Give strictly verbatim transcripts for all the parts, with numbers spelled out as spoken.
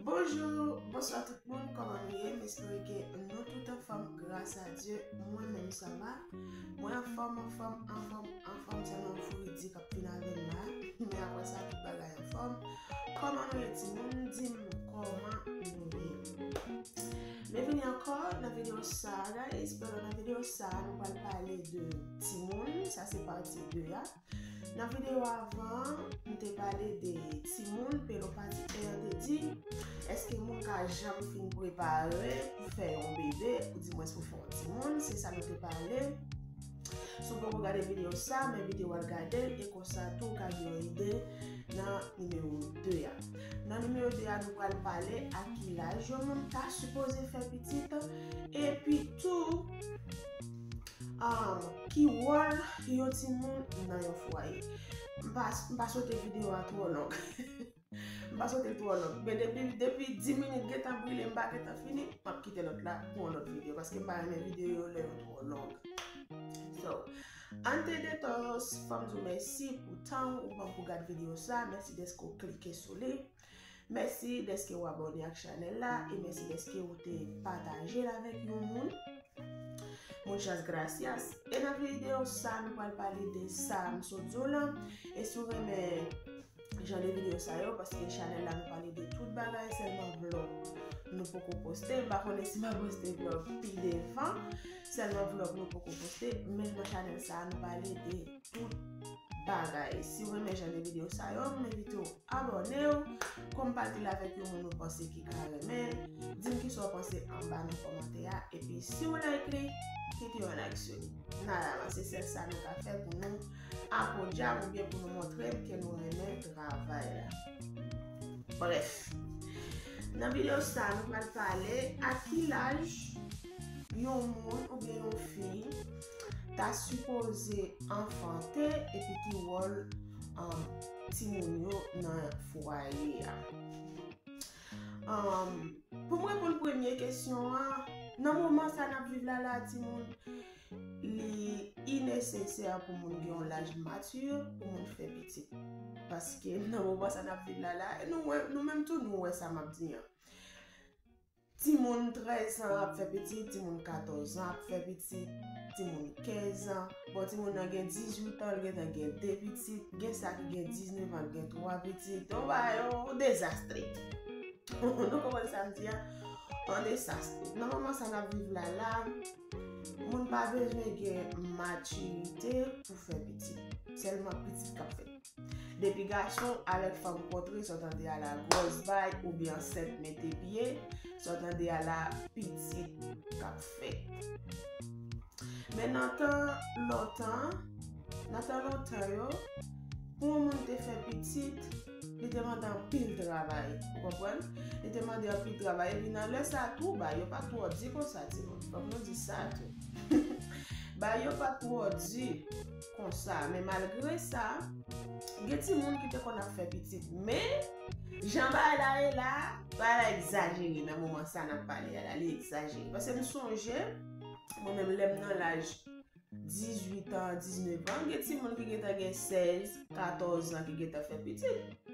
Bonjou, bonswa tout moun, kòman nou ye? M espere ke nou tout anfòm, gras a Dye. Mwen menm, sa va. Mwen anfòm, anfòm, anfòm, anfòm, sèlman yon fouri di k ap vin avè m la. Men apre sa, tout bagay anfòm. Kòman nou ye, timoun? Di m kòman nou ye. Byenvini ankò nan videyo sa a, guys. Pandan nan videyo sa a, nou pral pale de timoun. Sa se pati de a. Nan videyo avan, m te pale de timoun, Pelopati Air te di, èske moun ka janm fin prepare pou fè yon bebe, ou di mwens pou fè yon timoun? Se sa nou te pale. Si w poko gade videyo sa, men videyo al gade l, e konsa tou w ka gen yon ide nan nimewo de a. Nan nimewo de a, nou pral pale a ki laj yon moun ta sipoze fè pitit, epi tou, um, ki wòl yon timoun nan yon fwaye. M pa, m pa swete videyo a twò long. M pa swete l twò long. Men depi, depi dis minit gentan brile, m pa gentan fini, m ap kite lòt la pou yon lòt videyo, paske m pa renmen videyo yo lè yo twò long. So, antes de todo, fò m di w mèsi pou tan w ou pran pou gad videyo sa. Mèsi dèske w klike sou li. Mèsi dèske w abòne ak chanèl la e mèsi dèske w te pataje l avèk yon moun. Muchas gracias. E nan videyo sa, nou pral pale de sa m sot di w lan. E si w renmen jan de videyo sa yo, paske chanèl la nou pale de tout bagay, sèlman vlòg nou poko poste. M pa konnen si m a poste vlòg pi devan, sèlman vlòg nou poko poste, men nan chanèl sa nou pale de tout bagay. Si w renmen jan de videyo sa yo, m envite w abòne w, konpati l avèk yon moun ou panse ki ka renmen l. Di m kisa w panse anba nan kòmantè a, epi si w like li, kite yon like sou li. Nada más, se sèl sa nou ka fè pou nou aplodi oubyen pou nou montre m ke nou renmen travay la. Brèf, nan videyo sa, nou pral pale a ki laj yon moun oubyen yon fi ta sipoze anfante epi ki wòl, um, timoun yo nan fwaye a. Um, pou m reponn premye kesyon an, nan moman sa n ap viv la la, timoun, li inesesè pou moun gen yon laj mati pou moun fè pitit. Paske nan moman sa n ap viv la la, e nou wè, nou menm tou nou wè sa m ap di an. Timoun trèz an ap fè pitit, timoun katòz an ap fè pitit, timoun kenz an. Bon, timoun nan gen dizuit an, li gentan gen de pitit, gen sa ki gen diznèf an, gen twa pitit. Yon bagay, yon dezastre. Nou konprann sa m di a? Yon dezastre. Nan moman sa n ap viv la la, moun pa bezwen gen matirite pou fè pitit. Sèlman pitit k ap fèt. Depi gason avèk fanm kontre, sa w tande a la gwòs bay oubyen ansent mete pye, sa w tande a la pitit k ap fèt. Men nan tan lontan, nan tan lontan yo, pou yon moun te fè pitit, li te mande anpil travay. Ou konprann? Li te mande anpil travay. Epi nan lè sa tou, bagay yo pa t twò di konsa, timoun. Fòk nou di sa tou. Bagay yo pa t twò di konsa. Men malgre sa, gen timoun ki te konn ap fè pitit. Men, jan bagay la ye la, bagay la egzajere nan moman sa n ap pale a la. Li egzajere. Paske m sonje, mwen menm, lè m nan laj dizuit an, diznèf an, gen timoun ki gentan gen sèz, katòz an ki gentan fè pitit.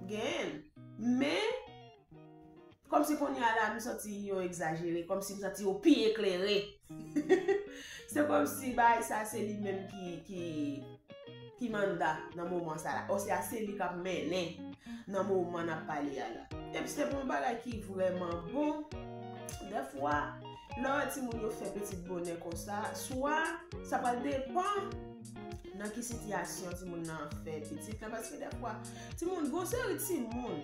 Genyen. Men, kòmsi kounye a la, m santi yo egzajere, kòmsi m santi yo pi eklere. Se kòmsi bagay sa se li menm ki, ki, ki manda nan moman sa la. Oswa se li k ap mennen nan moman n ap pale a la. Epi se pa yon bagay ki vrèman bon. Dèfwa, lè w wè timoun yo fè pitit bonè konsa, swa sa pral depann nan ki sitiyasyon timoun nan fè pitit la, paske dèfwa, timoun, gon seri timoun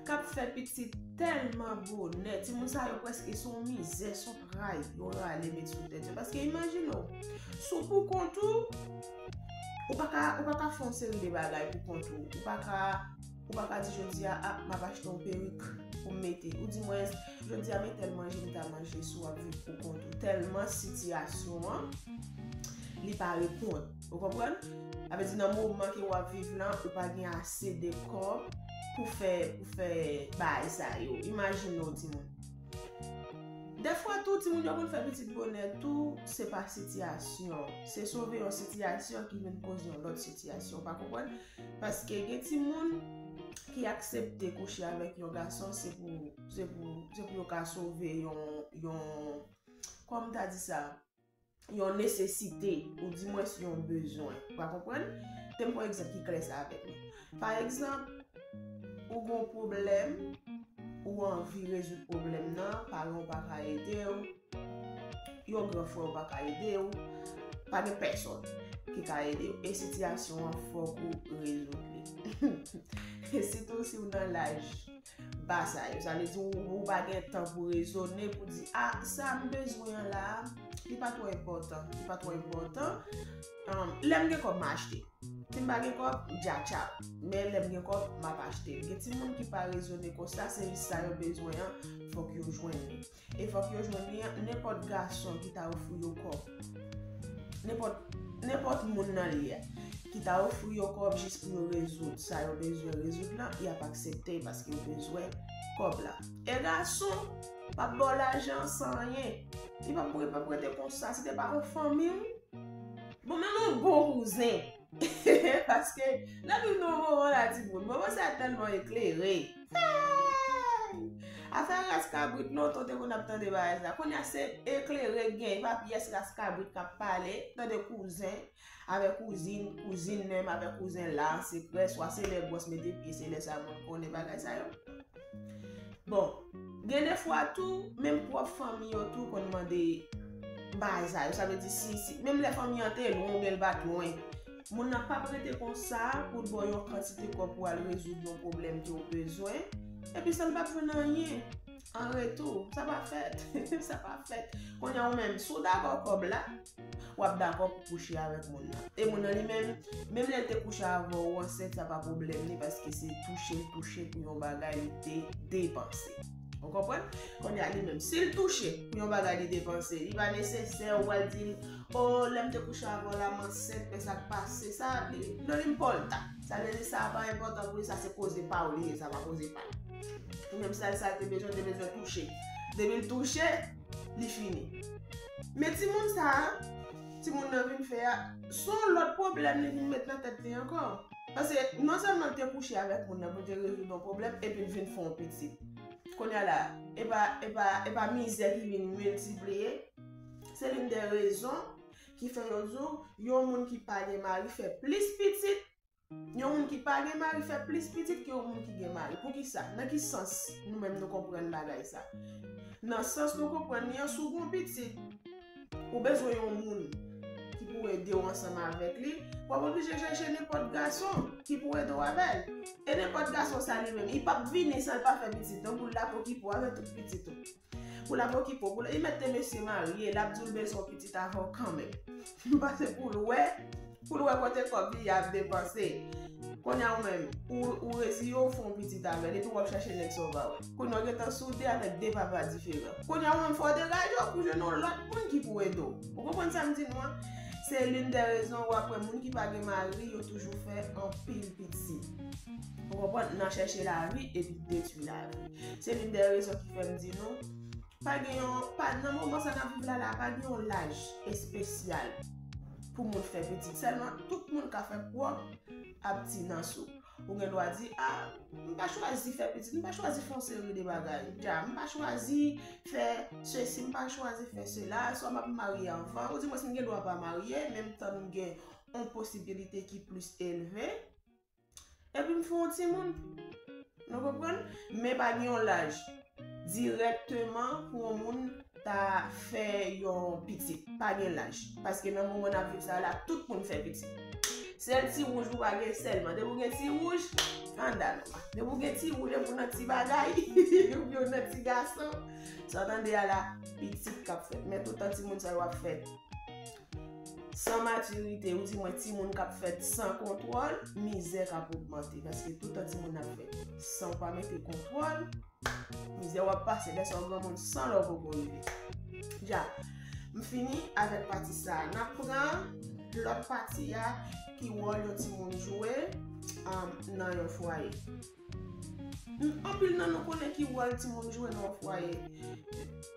k ap fè pitit tèlman bonè, timoun sa yo prèske se yon mizè, se yon tray yo rale met sou tèt yo. Paske imajine w, si w pou kont ou, ou pa ka, ou pa ka fè yon seri de bagay pou kont ou. Ou pa ka, ou pa ka di jodi a, a, m ap achte yon perik pou m mete. Ou di mwen, jodi a, men tèl manje m ta manje si w ap viv pou kont ou. Tèlman sitiyasyon an, li pa reponn. Ou konprann? Sa vle di nan moman ke w ap viv lan, ou pa gen ase de kòb pou fè, pou fè bagay sa yo. Imajine w, timoun. Dèfwa tou, timoun yo konn fè pitit bonè tou, se pa sitiyasyon. Se sove yon sitiyasyon ki vin koz yon lòt sitiyasyon. Ou pa konprann? Paske gen timoun ki aksepte kouche avèk yon gason, se pou, se pou, se pou yo ka sove yon, yon, kòman m ta di sa? Yon nesesite, ou dimwens yon bezwen. Ou ka konprann? Te m pran egzanp ki klè sa avèk nou. Pa egzanp, ou gon pwoblèm, ou anvi rezoud pwoblèm nan, paran w pa ka ede w, yon gran frè w pa ka ede w, pa gen pèsonn ki ka ede w. E sitiyasyon an fòk ou rezoud li. E sitou si w nan laj ba sa yo. Sa vle di ou, ou pa gen tan pou rezone, pou di, ah, sa m bezwen an la, li pa twò enpòtan, li pa twò enpòtan. Um, lè m gen kòb, m a achte. Si m pa gen kòb, m dja tchaw. Men lè m gen kòb, m ap achte. Gen timoun ki pa rezone konsa, se jis sa yo bezwen an, fòk yo jwenn li. E fòk yo jwenn li an, nenpòt gason ki ta ofri yo kòb. Nenpòt, nenpòt moun nan li a, ki ta ofri yo kòb jis pou yo rezoud sa yo bezwen rezoud lan, y ap aksepte paske yo bezwen kòb la. E gason p ap ba w lajan san anyen. Li p ap, li p ap rete konsa. Si te pa yon fanmi w, bon, menm yon bon kouzen. Paske, n ap viv nan yon moman la, timoun. Moman sa tèlman eklere. Hey! Afè ras kabrit, lontan w te konn ap tande bagay sa. Kounye a se eklere gen, e pa pyès ras kabrit k ap pale, tande kouzen avèk kouzin, kouzin menm avèk kouzen la an sekrè, swa se lè gwòs mete pye, se lè sa moun konnen bagay sa yo. Bon, gen de fwa tou, menm pwòp fanmi yo tou konn mande bagay sa yo. Sa vle di, si, si, menm lè fanmi an te lwen oubyen l pa t lwen, moun nan p ap rete konsa pou l ba w yon kantite kòb pou al rezoud yon pwoblèm ke w bezwen, epi san l p ap jwenn anyen an retou. Sa pa fèt. Sa pa fèt. Kounye a ou menm, si w dakò kòb la, w ap dakò pou kouche avèk moun nan. E moun nan li menm, menm lè l te kouche avè w, ou ansent, sa pa pwoblèm li, paske se touche l touche pou yon bagay li te depanse. Ou konprann? Kounye a li menm, si l touche pou yon bagay li depanse, li pa nesesè ou al di l, o, lè m te kouche avè w la, m ansent, men sa k pase, sa, li, non, li m pa w l ta. Sa vle di sa pa enpòtan pou li, sa se koze pa w li ye, sa pa koze pa l. Ou menm sèl sa l te bezwen, te bezwen touche. Depi l touche, li fini. Men timoun sa a, timoun nan vin fè a, se yon lòt pwoblèm li vin met nan tèt li ankò. Paske non sèlman l te kouche avèk moun nan pou l te rezoud yon pwoblèm, epi l vin fè yon pitit. Kounye a la, e pa, e pa, e pa mizè ki vin miltipliye. Se l'une des raisons ki fè yo di w, yon moun ki pa gen mari fè plis pitit, yon moun ki pa gen mari fè plis pitit ke yon moun ki gen mari. Poukisa? Nan ki sans nou menm nou konprann bagay sa? Nan sans nou konprann li an, si w gen yon pitit, ou bezwen yon moun ki pou ede w ansanm avèk li, w ap oblije chèche nenpòt gason ki pou ede w avè l. E nenpòt gason sa li menm, li p ap vini san l pa fè pitit non, pou l ap okipe w avè tout pitit ou. Pou l ap okipe w, pou l, li mèt te mesye marye, l ap di w l bezwen yon pitit avè w kanmenm. Pase pou l wè, pou l wè kote kòb li ap depanse. Kounye a ou menm, ou, ou reziye w fè yon pitit avè l, epi w ap chache nèg sa w pa wè. Kounye a w gentan sou de avèk de papa diferan. Kounye a ou menm, fò w degaje w pou jwenn yon lòt moun ki pou ede w. Ou konprann sa m di nou an? Se l'une des raisons w ap wè moun ki pa gen mari, yo toujou fè anpil pitit. Ou konprann? Nan chèche lavi epi detwi lavi. Se l'une des raisons ki fè m di nou, pa gen yon, pa, nan moman sa n ap viv la, la, pa gen yon laj espesyal pou moun fè pitit. Sèlman, tout moun ka fè pwòp abstinans ou. Ou gen dwa di, a, m pa chwazi fè pitit, m pa chwazi fè yon seri de bagay. Dja, m pa chwazi fè sesi, m pa chwazi fè sela, swa m ap marye anvan, ou di mwen si m gen dwa pa marye, menm tan m gen yon posibilite ki plis elve. Epi m fè yon timoun. Nou konprann? Men pa gen yon laj dirèkteman pou yon moun ta fè yon pitit. Pa gen laj. Paske nan moman n ap viv sa la, tout moun fè pitit. Sèl ti wouj ou pa gen sèlman. Depi w gen ti wouj, skandal. Depi w gen ti wouj, epi w nan ti bagay, epi w nan ti gason, sa w tande a la, pitit k ap fèt. Men toutan timoun sa yo ap fèt san matirite, ou di mwen timoun k ap fèt san kontwòl, mizè k ap ogmante, paske toutan timoun ap fèt san w pa mete kontwòl, mizè w ap pase, lè sa w granmoun san lè w poko rive. Dja, m fini avèk pati sa a. N ap pran lòt pati a, ki wòl yon timoun jwe, um, nan yon fwaye. Anpil nan nou konnen ki wòl timoun jwe nan yon fwaye.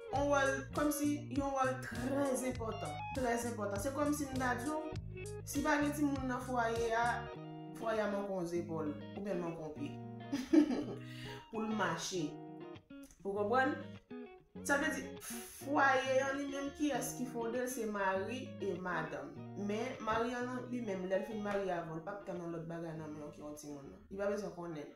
Yon wòl, kòmsi yon wòl trè enpòtan, trè enpòtan. Se kòmsi m ta di w, si pa gen timoun nan fwaye a, fwaye a manke yon zepòl, oubyen l manke yon pye. pou l mache. Ou konprann? Sa vle di, fwaye an li menm, kiyès ki fonde l? Se mari e madanm. Men mari an li menm, lè l fin marye avè w, li p ap tann yon lòt bagay nan men w ki yon timoun nan. Li pa bezwen konnen l.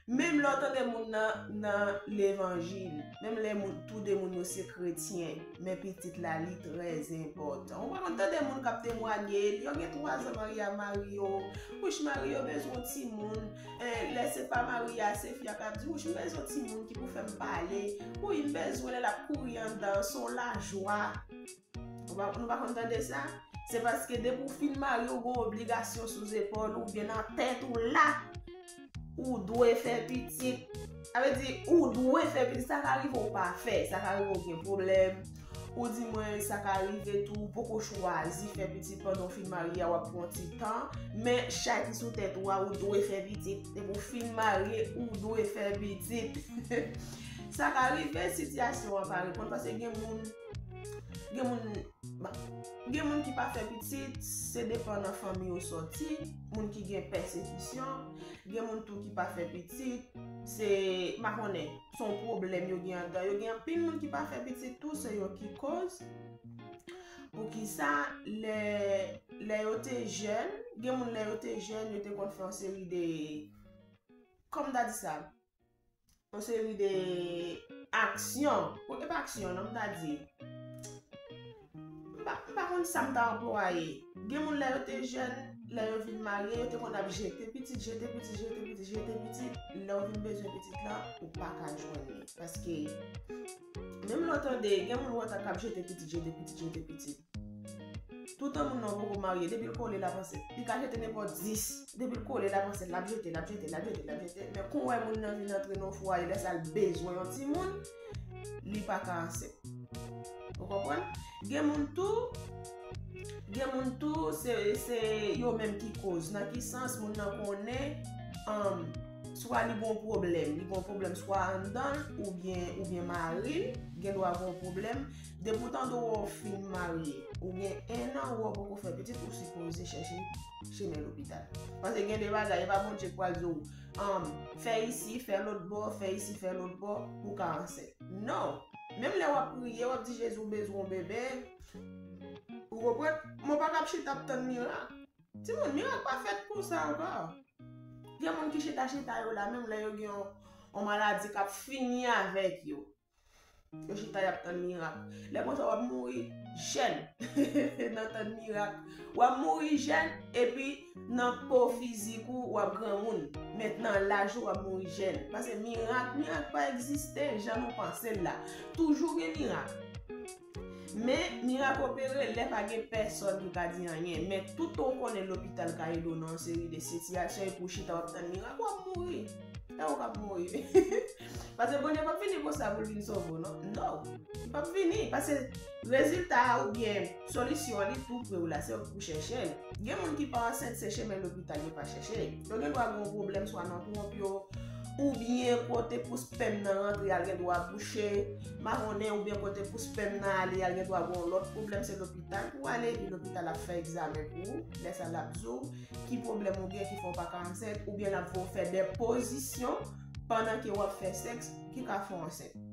Menm lè w tande moun nan, nan levanjil, menm lè moun, tou de moun yo se kretyen, men pitit la, li trè enpòtan. Ou pa konn tande moun k ap temwanye, yo gen twa zan marye a mari yo, wouch, mari yo bezwen yon timoun, eh, lè se pa mari a, se fi a k ap di, wouch, m bezwen yon timoun ki pou fè m pale, wi, m bezwen lè l ap kouri anndan, se yon lajwa. Ou pa, nou pa konn tande sa? Se paske depi w fin marye, ou gen yon obligasyon sou zepòl ou, oubyen nan tèt ou la, ou dwe fè pitit. Sa vle di, ou dwe fè pitit. Sa ka rive ou pa fè, sa ka rive ou gen pwoblèm, ou di mwen sa ka rive tou, ou poko chwazi fè pitit pandan w fin marye a, w ap pran ti tan, men chay ki sou tèt ou a, ou dwe fè pitit. Depi w fin marye, ou dwe fè pitit. Sa ka rive sitiyasyon an pa reponn, paske gen moun, gen moun, ba, gen moun ki pa fè pitit, se depan nan fanmi yo sòti, moun ki gen pèsekisyon, gen moun tou ki pa fè pitit, se, m pa konnen, se yon pwoblèm yo gen anndan yo. Gen anpil moun ki pa fè pitit tou, se yo ki koz. Poukisa lè, lè yo te jèn, gen moun lè yo te jèn, yo te konn fè yon seri de, kòman m ta di sa? Yon seri de aksyon. Bon, e pa aksyon, non, m ta di. M pa, m pa konn sa m ta anplwaye. Gen moun lè yo te jèn, lè yo vin marye, yo te konn ap jete pitit, jete pitit, jete pitit, jete pitit. Lè w vin bezwen pitit la, ou pa ka jwenn li. Paske menm lè w tande, gen moun ou wè k ap jete pitit, jete pitit, jete pitit. Toutan moun nan poko marye, depi l kole l ap ansent. Li ka jete nenpòt dis. Depi l kole l ap ansent, l ap jete, l ap jete, l ap jete, l ap jete. Men kou w wè moun nan vin antre nan yon fwaye, lè sa l bezwen yon timoun, li pa ka ansent. Ou konprann? Gen moun tou, gen moun tou, se, se yo menm ki koz. Nan ki sans? Moun nan konnen, um, swa li gon pwoblèm, li gon pwoblèm swa anndan l, oubyen, oubyen mari l, gen dwa gon pwoblèm. Depi w tande w fin marye, ou gen en an, ou poko fè pitit, ou sipoze chèche chemen lopital. Paske gen de bagay, e pa Bondye k pral di w, um, fè isi, fè lòt bò, fè isi, fè lòt bò, pou w ka ansent. Non! Menm lè w ap priye, w ap di Jezi ou bezwen yon bebe, ou konprann? Mwen pa ka ap chita ap tann mirak. Timoun, mirak pa fèt konsa ankò. Gen moun ki chita chita yo la, menm lè yo gen yon, yon maladi k ap fini avèk yo. Yo chita y ap tann mirak. Lè konsa w ap mouri jèn nan tann mirak. W ap mouri jèn epi nan po fizik ou, w ap granmoun. Men nan laj ou, w ap mouri jèn. Paske mirak, mirak pa egziste jan nou panse l la. Toujou gen mirak. Men mirak opere lè pa gen pèsòn ki ka di anyen. Men toutan w konnen lopital ka ede w nan yon seri de sitiyasyon epi w chita w ap tann mirak, w ap mouri. E ou k ap mouri. Paske Bondye p ap vini konsa pou l vin sove w, non. No. Li p ap vini. Paske rezilta a oubyen solisyon an, li tou pre w la. Se ou ki pou chèche l. Gen moun ki pa ansent, se chemen lopital yo pa chèche. Yo gen dwa gen yon pwoblèm swa nan twonp yo, oubyen kote pou spèm nan rantre a, l gen dwa bouche, m pa konnen, oubyen kote pou spèm nan ale a, l gen dwa gen yon lòt pwoblèm, se lopital pou w ale, epi lopital ap fè egzamen pou ou, lè sa l ap di w ki pwoblèm ou gen ki fè w pa ka ansent, oubyen l ap voye w fè de pozisyon pandan ke w ap fè sèks ki ka fè w ansent.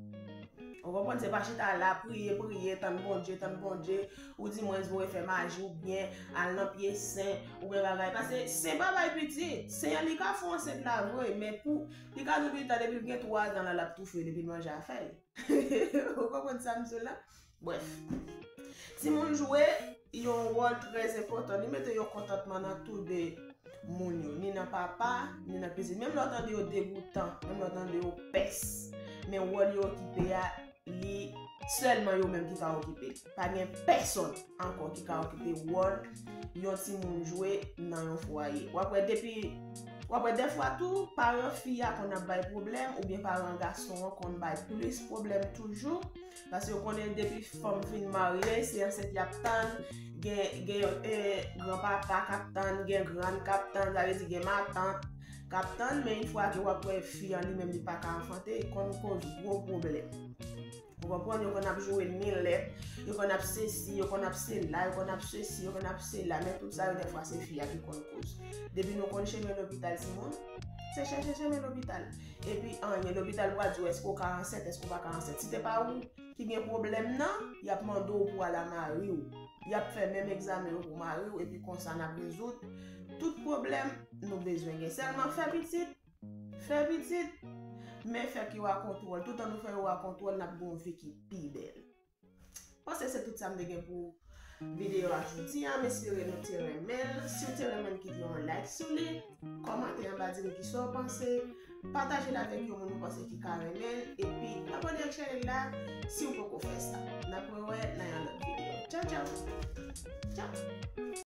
Ou konprann? Se pa chita la, priye, priye, tann Bondye, tann Bondye, ou di mwen voye fè maji, oubyen al nan pye sen, oubyen bagay. Paske sen pa bay pitit, sen an li ka fè w ansent la vre, men pou, li ka di w pita depi l gen twa zan la, l ap toufe depi l manje afè l. Ou konprann sa m di w la? Brèf. Timoun jwe yon wòl trè enpòtan. Li mete yon kontantman nan tou de moun yo. Ni nan papa, ni nan pitit. Menm lè w tande yo degoutan, menm lè w tande yo pès. Men wòl yo okipe a, li sèlman yo menm ki ka okipe. Pa gen pèsòn ankò ki ka okipe wòl yon timoun jwe nan yon fwaye. W ap wè depi, w ap wè dèfwa tou, paran fi a konn ap bay pwoblèm, oubyen paran gason an konn bay plis pwoblèm toujou. Paske yo konnen depi fanm fin marye, se ansent y ap tann, gen, gen, eh, granpapa k ap tann, gen grann k ap tann, sa vle di gen matant k ap tann, men yon fwa ke w ap wè fi an li menm li pa ka anfante, konn koz gwo pwoblèm. Ou konprann? Yo konn ap joure milèt, yo konn ap sesi, yo konn ap sela, yo konn ap sesi, yo konn ap sela, men tout sa yo dèfwa se fi a ki konn koz. Depi nou konn chemen lopital timoun, se chèche chemen lopital. Epi anyen, lopital pral di w èske w ka ansent, èske w pa ka ansent. Si te pa ou ki gen pwoblèm nan, y ap mande w pou al a mari w. Y ap fè menm egzamen yo pou mari w, epi konsa n ap rezoud tout pwoblèm nou bezwen gen. Sèlman fè pitit, fè pitit, men fè ke yo a kontwòl. Toutan nou fè yo a kontwòl, n ap gen yon vi ki pi bèl. Panse se tout sa m te gen pou videyo a jodi a. M espere nou te renmen l. Si w te renmen l, kite yon like sou li. Kòmante anba, di m kisa w panse. Pataje l avèk yon moun ou panse ki ka renmen l. Epi abòne ak chanèl la si w poko fè sa. N ap rewè nan yon lòt videyo. Tchaw, tchaw. Tchaw.